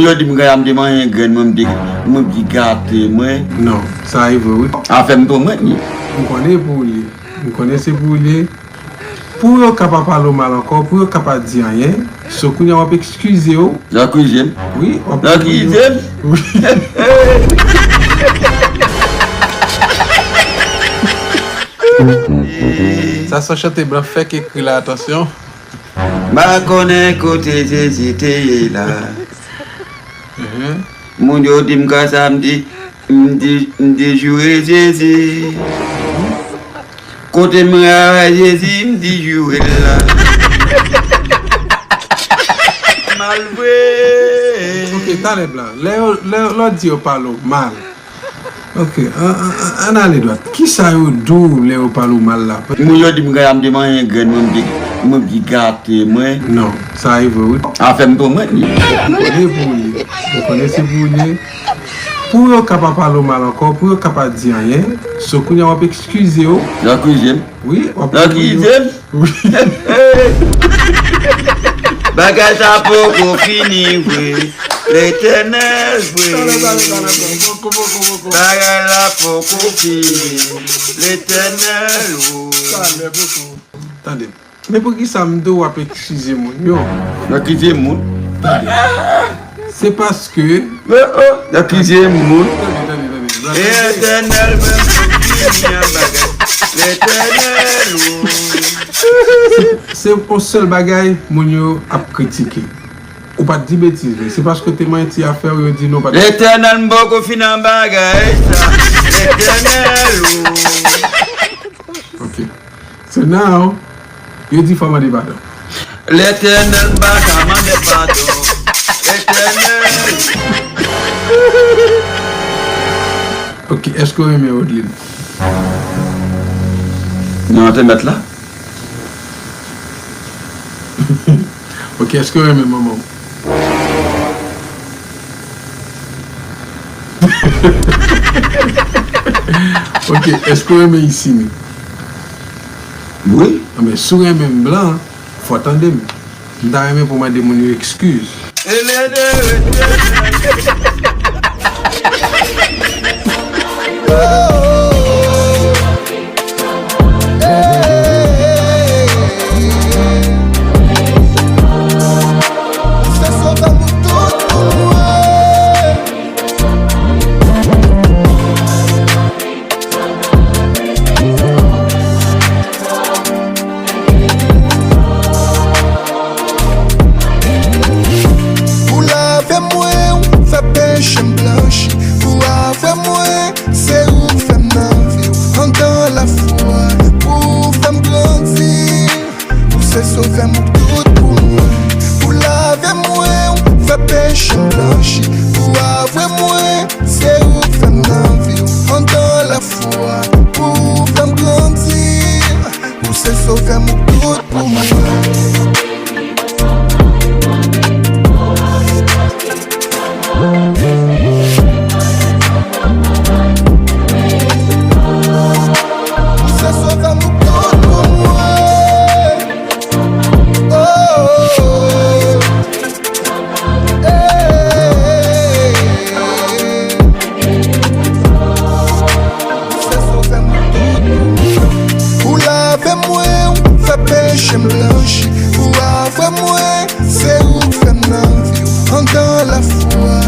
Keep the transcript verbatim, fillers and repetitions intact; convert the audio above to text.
Yo di m gaya m te manyen grenn mwen, m te, mwen di gate mwen. Non, sa e vre wi. Afè m tou mwen li. M konnen pou li. M konnen se pou li. Pou yo ka pa pale w mal ankò, pou yo ka pa di anyen, so kounye a w ap eskize w. L akize m. Wi, w ap L akize m. Wi. Sa se yon chante blan fèk ekri la, atansyon. M pa konnen kote Jezi te ye la. Mhm. Moun yo di m ka sa, m di, m di, m di joure Jezi. Kote m rayi Jezi, m di joure l la. Mal vre. Ok, talè blan. Lè yo, lè, lè yo di yo pale w mal. Ok, an, an, an, ann ale dwat. Kisa yo di w lè yo pale w mal la? Moun yo di m gaya m te manyen grenn mwen, m te, mwen di gate mwen. Non, sa e vre wi. Afè m tou mwen li. M konnen pou li. M konnen se pou li. Pou yo ka pa pale w mal ankò, pou yo ka pa di anyen, so kounye a w ap eskize w. L akize m. Wi, w ap L akize m. Wi. Bagay sa poko fini vre. Letènèl vre. Talè, talè, talè, talè. Poko, poko, poko. Bagay la poko fini. Letènèl o. Talè, poko. Tande. Men poukisa m di w ap eskize moun yo? Eskize moun? Tande. Se paske Men, oh, eskize moun. Tande, tande, tande. Letènèl menm pou fini an bagay. Letènèl o. Se, se yon sèl bagay moun yo ap kritike. Ou pa t di betiz vre. Se paske w te manyen ti afè w, yo di non, pa t Letènèl m poko fin an bagay sa. Letènèl o. Ok. So now, yo di fò mande padon. Letènèl m pa ka mande padon. Letènèl. Ok, èske w renmen Rodeline? Non, te mèt la. Ok, èske w renmen manman w? Ok, èske w renmen Isini? Wi. Anben, si w renmen m blan, fò w tande m. M ta renmen pou w mande moun yo ekskiz. Pou lave mwen, ou fè peche m blanchi. Pou lave mwen, se ou k fè m nan vi w. Andan lafwa, pou w fè m grandi. Ou se sovè m, ou tout pou mwen. Pou lave mwen, ou fè peche m blanchi. Pou lave mwen, se ou k fè m nan vi w. Andan lafwa, pou w fè m grandi. Ou se sovè m, ou tout pou mwen. Ou se sovè m, ou tout pou mwen. Oh, oh, oh. Hey, hey, hey, hey. Ou se sovè m, ou tout pou mwen. Ou lave mwen, ou fè peche m blanchi. Ou lave mwen, se ou k fè m nan vi w. Andan lafwa,